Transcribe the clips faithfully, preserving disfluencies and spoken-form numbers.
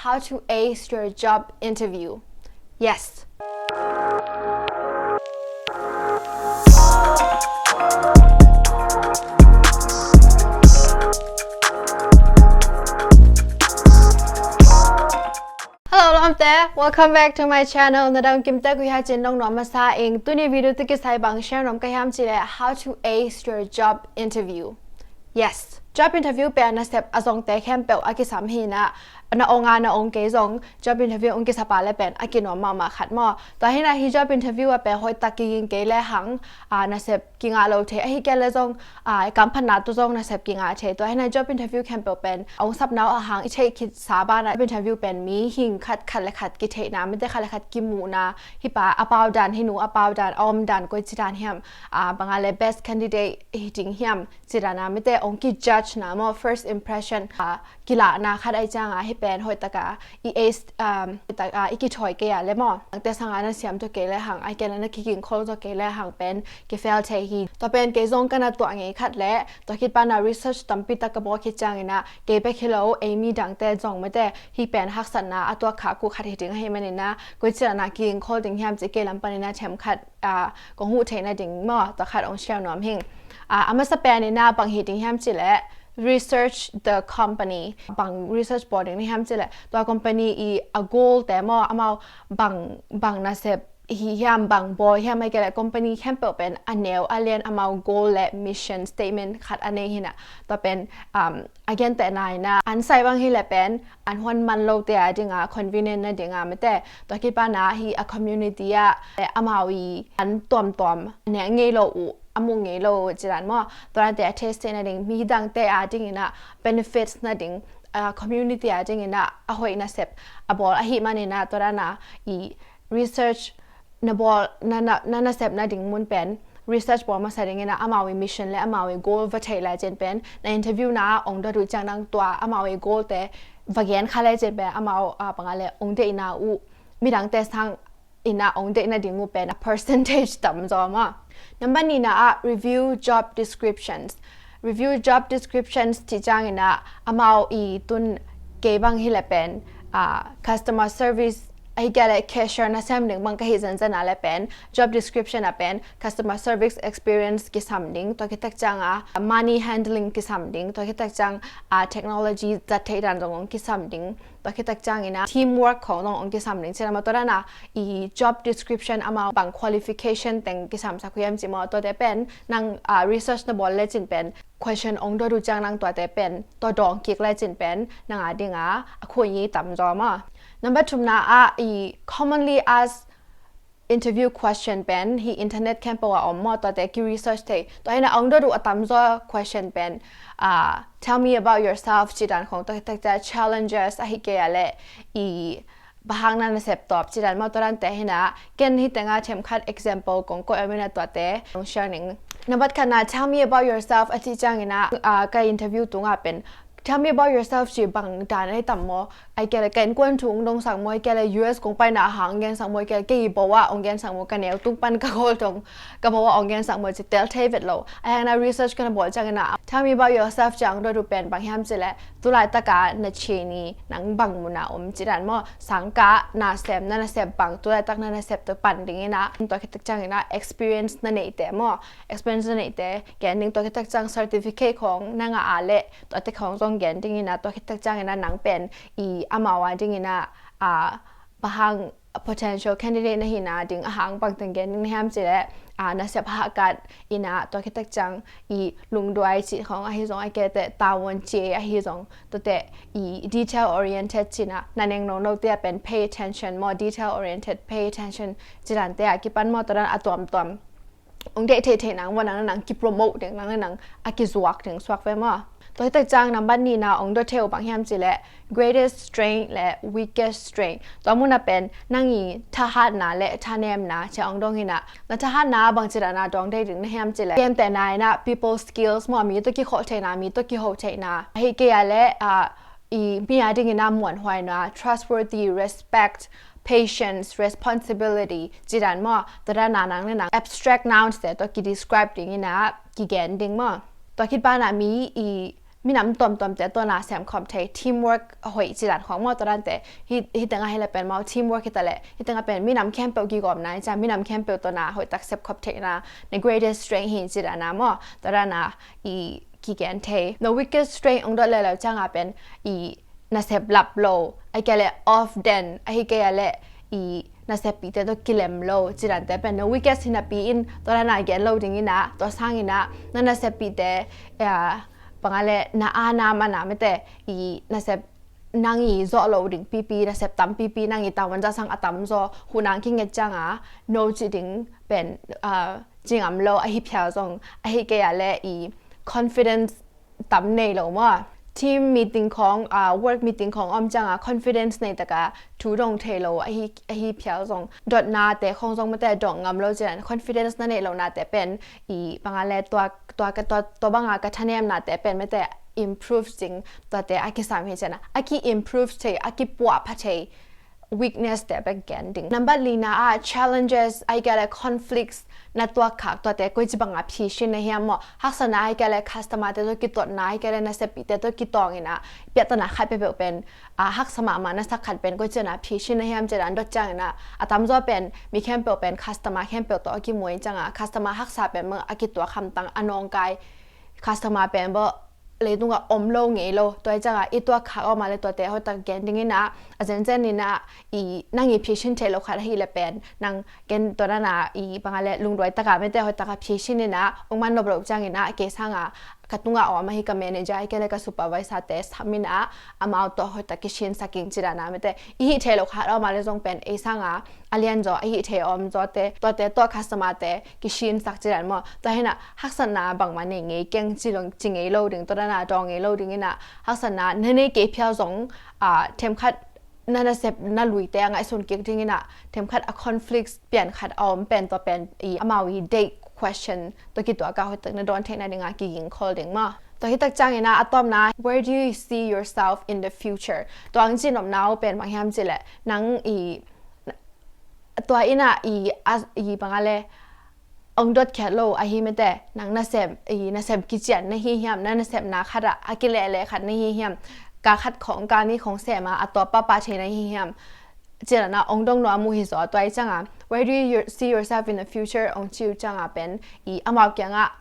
How to ace your job interview. Yes. Hello, lawmte. Welcome back to my channel. Na dam kimte uh hi a cin dong nuam masa ing. Tuni video tawh kisai bang share nuam ka hiam cih leh how to ace your job interview. Yes, job interview pen nasep a zongte khempeuh a kisam hi in ah, na ong a na ong kei zong job interview ong kisap a leh pen a kinuam mahmah khat maw. Tua hi in ah hih job interview ah pen hoihtak kiging kei lehang, ah, nasep kingah lo thei, ahih kei leh zong, ah, kamphatna tawh zong nasep kingah thei. Tua hi in ah job interview khempeuh pen ong sapna uh a hang i theih khitsa banah job interview pen mihing khat, khat le khat kitheihna, mite khat le khat kimuhna, hih pa a pau dan, hih nu a pau dan, a om dan koici dan hiam, ah, bang a leh best candidate hi ding hiam, ci dan a mite ong ki judge na maw, first impression, ah, kilahna khat ahih ciang a hih pen hoihtak a i ace, um, hoihtak a i kithawi kei a leh maw, nangte sang a na siam zaw kei lehang, ahih kei leh na kiging khol zaw kei lehang pen ki fail thei hi. Tua pen kei zong ka na tuah ngei khat leh tua khit pan a research tampi tak ka bawl khit ciang in ah, kei bek hi lo, ei mi dangte zong mite hih pen haksatna a tuak khak uh khat hi ding ahih man in ah, koici dan a kiging khol ding hiam cih kei lam pan in ah themkhat, ah, kong huh theih nading maw, tua khat ong share nuam hing. Ah, a masa pen in ah bang hi ding hiam cih leh research the company. Bang research bawl ding na hiam cih leh tua company i a goal te maw, amau bang, bang nasep hi hiam, bang bawl hiam, ahih kei leh company khempeuh pen a neu a lian amau goal le mission statement khat a nei hi in ah, tua pen, um, a gentehna in ah an sai bang hi leh pen an huan man lote a ding a convenient na ding a mite, tua khit pan a hih a community ah leh amau i an tuamtuam a nek ngei lo uh, a mu ngei lo uh ci dan maw, tua dante a test theih nading, mi dangte a ding in ah benefits nading, ah, community a ding in ah a hoih nasep a bawl ahih man in ah, tua dan a i research na bawl, na, na, na nasep nading mun pen research bawl masa ding in ah, amau i mission le amau i goal va theih le cin pen, na interview na ong dot uh ciang nang tua amau i goal te va gen kha le cin pen, amau, ah, bang a leh ong deihna uh, mi dangte sang in ah ong deih nading uh pen a percentage tam zaw maw. Number nihna ah, review job descriptions. Review job descriptions cih ciang in ah amau i tun kei bang hi leh pen, ah, customer service, ahih kei leh cashier na sem ding bang ka hih zenzen a leh pen job description ah pen customer service experience kisam ding, tua khit tak ciang a money handling kisam ding, tua khit tak ciang a technology zat theih dan zong ong kisam ding, tua khit tak ciang in ah teamwork khong zong ong kisam ding ci dan maw. Tua dan a i job description amau bang qualification teng kisam sak uh hiam cih maw, tuate pen nang, ah, research na bawl le cin pen question ong dot uh ciang nang tuate pen tua dawng kik le cin pen nang a ding a a khuai tam zaw maw. Number thumna ah, i commonly asked interview question pen hih internet khempeuh a om maw, tuate ki research thei. Tua hi in ah ong dot uh a tam zaw question pen, ah, tell me about yourself ci dan khong, tua khit tak ciang challenges, ahih kei a leh i bang hang na nasep tawp ci dan maw, tua dante hi in ah, ken hih teng a themkhat example kong koih om in ah tuate ong share ning. Number khatna, tell me about yourself a cih ciang in ah, ah, ka interview tung ah pen tell me about yourself ci bang dan a hi tam maw, ahih kei leh ka innkuan thu ong dong sak maw, ahih kei leh U S kong paina a hang ong gen sak maw, ahih kei leh kei bo ah ong gen sak maw, ka neu tung pan ka goal tawh ka bo ah ong gen sak maw ci tel thei vet lo. Ahih hang in ah research ka na bawl ciang in ah tell me about yourself ci a ong dot uh pen bang hiam cih leh tu laitak a na chin i nang bang mun a om ci dan maw, sangkah na sem, na nasep bang, tu laitak na nasep tawh pan ding in ah, tua khit tak ciang in ah experience na neihte maw, experience na neihte gen ding, tua khit tak ciang certificate khong na ngah a leh tuate khong zong gen ding in ah, tua khit tak ciang in ah nang pen i amau a ding in ah, ah, bang hang potential candidate na hihna ding a hang bang teng gen ding na hiam cih leh, ah, nasep hahkat in ah, tua khit tak ciang i lungduai cih khong ahi zong, ahih kei leh tavuan ci ahi zong, tuate i detail oriented ci in ah, na neng nono te ah pen pay attention maw, detail oriented, pay attention ci dante ah kipan maw, tua dan a tuamtuam ong deih theihtheih nang maw, nang le nang ki promote ding, nang le nang a kizuak ding suak ve maw. Tua hi tak ciang number nihna ong dot thei uh bang hiam cih leh greatest strength le weakest strength. Tua mun ah pen nang i thahatna le thanemna ci a ong dong hi in ah, na thahatna bang ci dan a dawng deih ding na hiam cih leh, gentehna in ah people skills maw, mi tawh kikhol theihna, mi tawh kiho theihna, ahih kei a leh, ah, i mi a ding in ah muanhuaina, trustworthy, respect, patience, responsibility ci dan maw, tua dan a nang le nang abstract nouns te tawh ki describe ding in ah kigen ding maw. Tua khit pan a mi i minam tuamtuamte tawh na sem khop thei, teamwork hoih ci dan khawng maw, tua dante, hi, hi tengah hi le pen maw, teamwork hi ta le, hi tengah pen minam khempeuh kigawmna hi ciang, minam khempeuh tawh na hoih tak sep khop theihna, na greatest strength hi ci dan a maw, tua dan a i kigen thei. Na weakest strength ong dot leleu ciang a pen i nasep lap lo, ahih kei le off den, ahih kei le i naseppihte tawh kilem lo, ci dante pen na weakest hi napi in, tua dan a gen lo ding in a, tua sang in a, na naseppihte, eh, bang a le na a na man a mete, i nasep nang i zawh lo ding pipi, nasep tam pipi, nang i tavuan za sang a tamzaw, hu nang kinget ciang a, no ci ding pen, ah, ci ngam lo, ahi phial zong, ahih kei le i confidence tam nei lo maw. Team meeting khawng, ah, work meeting khawng om ciang a, confidence nei tak a thu dong thei lo, ahi, ahi phial zong. Dotnate khawng zong mete dong ngam lo ci dan, confidence na neih lohnate pen, i bang a le tua, tua, tua, tua bang a ka thanemnate pen mete improve ding, tuate a kisam hi ci dan a. A ki improve thei, a kipuahpha thei, weakness te bek gen ding. Number lina ah, challenges, ahih kei le conflicts na tuak khak, tuate koici bang a phisin na hiam maw. Haksatna ahih kei le customer te tawh kitotna, ahih kei le naseppihte tawh kitawng in a, piattana khat peuhpeuh pen, ah, haksa mahmah na sak khat pen koici dan a phisin na hiam ci dan dot ciang in a, a tamzaw pen, mi khempeuh pen customer khempeuh tawh a kimu in ciang a, customer haksa pen bang a kituak hamtang a nawngkai, customer pen bang leitung ah om lo ngei lo, tua hi ciang a i tuak khak om a le tuate hoih tak gen ding in a, a zenzen in a, i nang i phisin theih lo khat ahih le pen, nang gen tua dan a i bang a le lungduai tak a mete hoih tak a phisin in a, ong man nop lo ciang in a, kei sang a ka tung a om ahi ka manager, ahih kei le ka supervisor te sam in a, amau tawh hoih tak kisinsak ing ci dan a mete, i hih theih lo khat om a le zong pen, ei sang a, a lian zaw, a hih theih om zawte, tuate tawh customer te kisinsak ci dan maw. Tua hi na, haksatna bangmah nei ngei keng ci lo, ci ngei lo ding, tua dan a dawng ngei lo ding in a, haksatna na nei kei phial zong, ah, themkhat na nasep na luite a ngaihsun kik ding in a, themkhat a conflicts pian khat a om pen, tua pen i amau i deih question tawh kituak a hoih tak na dawn theihna ding a kiging khol ding maw. Tua hi tak ciang in a, a tawpna, where do you see yourself in the future? Tua ang ci nopna uh pen bang hiam ci le, nang i tua in a i, a, i bang a le, ong dot khiat lo ahi mete, nang nasem, i nasem kician na hi hiam, na nasepna khat a, a kilehleh khat na hi hiam, ka khat khawng ka ni khawng sem a, a tua papa thei na hi hiam, ci dan a ong dong nuam uh hi zaw, tua hi ciang a, where do you see yourself in the future, ong ci uh ciang a pen, i amau kiang a,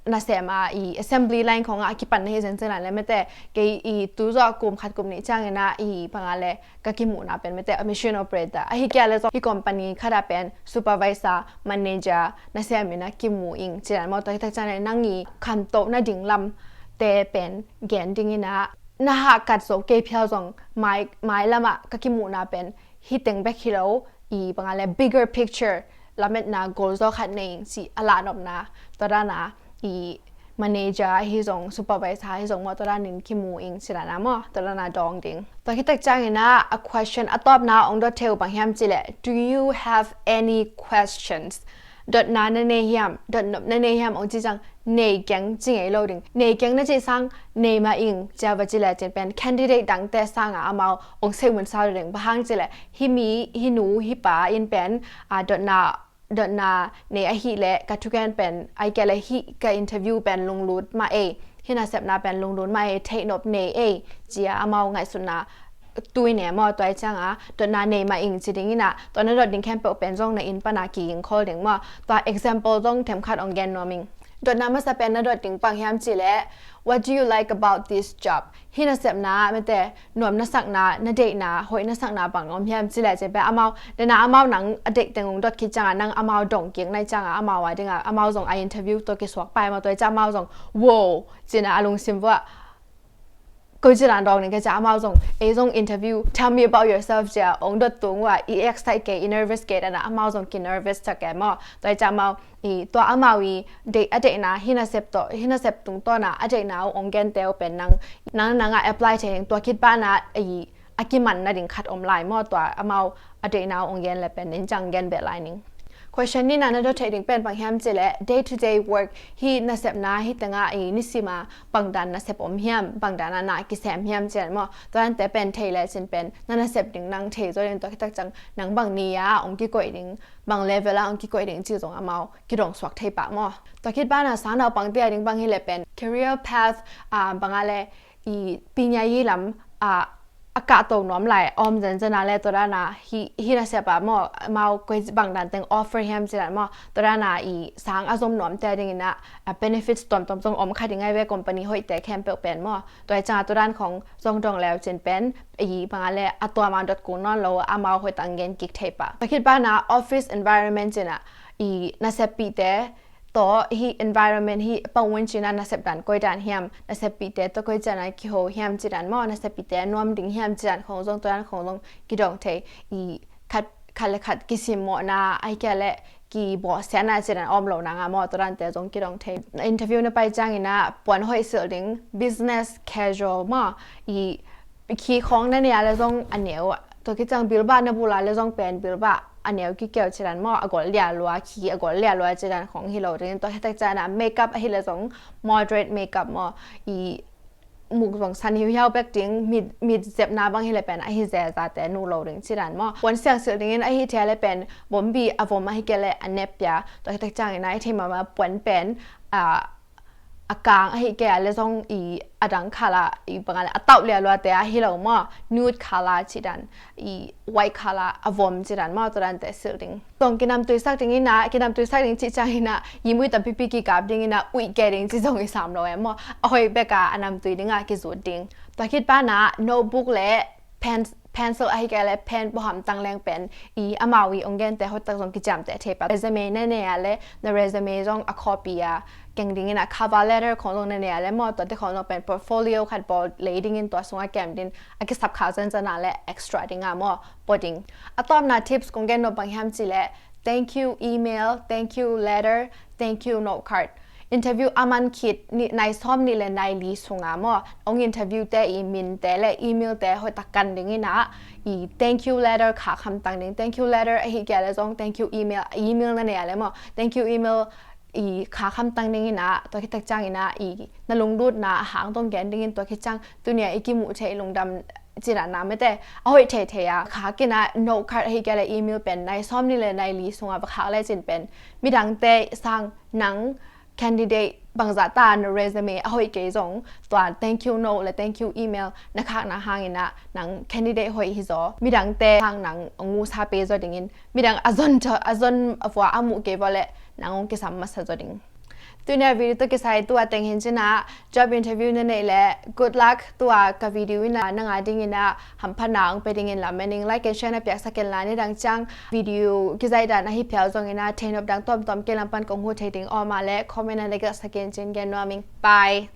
nasem a, i assembly line khawng a kipan na hi zenzen a le mete, kei i tu zaw kum khat kum nih ciang in a, i bang a le, ka kimuhna pen mete a machine operator. Ahih kei le zong hi company khat a pen supervisor, manager, nasem in a kimu ing ci dan maw. Tua hi tak ciang le nang i khantohna ding lam te pen gen ding in a, na hahkat zo kei phial zong mai, mai lam a ka kimuhna pen hi teng bek hi lo, i bang a le bigger picture, lametna gol zaw khat nei ing ci a lahnopna, tua dan a i manager ahi zong, supervisor ahi zong maw, tua dan in kimu ing ci dan a maw, tua dan a dawng ding. Tua hi tak ciang in a, a question a tawpna ong dot thei uh bang hiam ci le, do you have any questions? Dotna na nei hiam, dotnop na nei hiam, ong ci ciang, nei keng ci ngei lo ding. Nei keng na cih sang, nei mah ing, ci a va ci le cin pen, candidate dangte sang a amau ong sei mun sau ding, bang hang ci le, hih mi, hih nu, hih pa in pen, a, dotna, dotna nei ahih le, ka thugen pen, ahih kei le hih ka interview pen lunglut mah ei, hih nasepna pen lunglut mah ei, theihnop nei ei, ci a amau ngaihsutna tui ne maw, tua hi ciang a, dotna nei mah ing ci ding in a, tua na dot ding khempeuh pen zong na inn pan a kiging khol ding maw. Tua example zong themkhat ong gen nuam ing. Dotna masa pen na dot ding bang hiam ci le, what do you like about this job? Hih nasepna mete, nuam na sakna, na deihna, hoih na sakna bang om hiam ci le cin pen amau, dena amau nang a deih teng ong dot khit ciang a, nang amau dong kik na hi ciang a, amau a ding a, amau zong a interview tawh kisuak pai maw, tua hi ciang amau zong, wow, ci na a lungsim vuah, ko ci dan dawng ning ka ci a, amau zong, ei zong interview, tell me about yourself ci a, ong dot tung uh a, i excite kei, i nervous kei dan a, amau zong ki nervous tak kei maw, tua hi ciang amau, i tua amau i deih, a deihna, hih nasep tawh, hih nasep tungtawn a, a deihna uh ong gente uh pen nang, nang, nang a apply thei heng, tua khit pan a, i, a kiman na ding khat om lai maw, tua amau a deihna uh ong gen le pen, nin ciang gen beh lai ning. Question nihna na dot theih ding pen bang hiam cih leh day to day work, hih nasepna hi tengah i nisima bangdan nasep om hiam, bangdan a na kisem hiam cih dan maw. Tua dante pen thei le cin pen na nasep ding nang thei zaw ding, tua khit tak ciang nang bang ni a ong kikoih ding, bang level a ong kikoih ding cih zong amau kidong suak thei pah maw. Tua khit banah sang naupangte a ding bang hi leh pen career path, ah, bang a le i pinya yi lam, ah, a kahto nuam lai om zenzen a le tua dana hi, hi nasep a maw, amau koi bangdan teng offer hiam cih dan maw. Tua dana i sang a zom nuamte a dingin ah, ah, benefits tuamtuam zong om kha ding ai ve, company hoihte khempeuh pen maw. Tua hi ciangah tua dan khong zong dong leu cin pen i bang a le a tuam a dot kul nawn lo, amau hoih tak gen kik thei pah. Tua khit banah office environment cin ah i naseppihte tawh hih environment hih pang un cin ah nasep dan koi dan hiam, naseppihte tawh koi ciang a kiho hiam cih dan maw, naseppihte nuam ding hiam cih dan khong zong, tua dan khong zong kidong thei. I khat, khat le khat kisimmawhna, ahih kei leh kibawhsiatna cih dan om lo nang a maw, tua dante zong kidong thei. Interview na pai ciangin ah puan hoih silh ding, business casual maw, i khi khawng na nei a le zong a neu, tua khit ciang bilbah na bul a le zong pen bilbah a neu kikeu cih dan maw, a gol lia lua, khi a gol lia lua cih dan khawng hi lo ding. Tua khit tak ciang ah makeup ahih leh zong moderate makeup maw, i muk zong san hiuhiau bek ding, mit, mit zepna bang hi leh pen ahi zezate nuh lo ding cih dan maw. Puan siang silh dingin ahih thei a le pen bombi a vom ahih kei leh a nep pia, tua khit tak ciangin ah i thei mahmah puan pen, ah, a kang ahih kei a le zong i a dang khala, i bang a le a tauh lia luate ahi lo maw, nude khala cih dan, i white khala a vom cih dan maw, tua dante silh ding. Zong kinamtui sak dingin ah, kinamtui sak ding cih ciangin ah i mui tampipi kikap dingin ah uih kei ding cih zong i sam lo em maw, a hoih bek a a namtui ding a kizut ding. Tua khit banah notebook le pen, pencil ahih kei leh pen pawh hamtang leng pen i amau i ong gente hoih tak zong kiciamteh thei pah. Resume na nei a le na resume zong a copy a keng dingin ah, cover letter khong zong na nei a le maw, tuate khong zong pen portfolio khat bawl lei dingin tua sungah kem din a kisap khak zenzen a le extra ding a maw, pua ding. A tawpna tips kong gen nop bang hiam cih leh thank you email, thank you letter, thank you note card. Interview a man khit ni, nai sawm nih le nai li sunga maw, ong interview te i min te le email te hoih tak kan dingin ah i thank you letter khak hamtang ding. Thank you letter ahih kei a le zong thank you email, email na nei a le maw, thank you email i khak hamtang dingin ah, tua khit tak ciangin ah i na lunglutna a hang dong gen dingin, tua khit ciang tuni a i kimuh theih lungdam cih dan a mete a hoih theithei a khak in ah, note card ahih kei leh email pen nai sawm nih le nai li sunga va khak le cin pen midangte sang nang candidate bangzah ta na resume a hoih kei zong tua thank you note le thank you email na khakna hangin ah nang candidate hoih hi zaw, midangte sang nang a ngusa pe zaw dingin, midang a zon, a zon a vua a muh kei vua le nang ong kisam masa zaw ding. Tuni a video tawh kisai tua teng hi in cin ah, job interview na neih le good luck. Tua ka video in ah nang a dingin ah hamphatna ong pe dingin lamen ing. Like and share na piaksak in la, nidang ciang video kizaih dan ahi phial zongin ah theihnop dang tuamtuam kei lam pan kong huh thei ding om a le comment na na gelhsak in cin, gen nuam ing. Bye.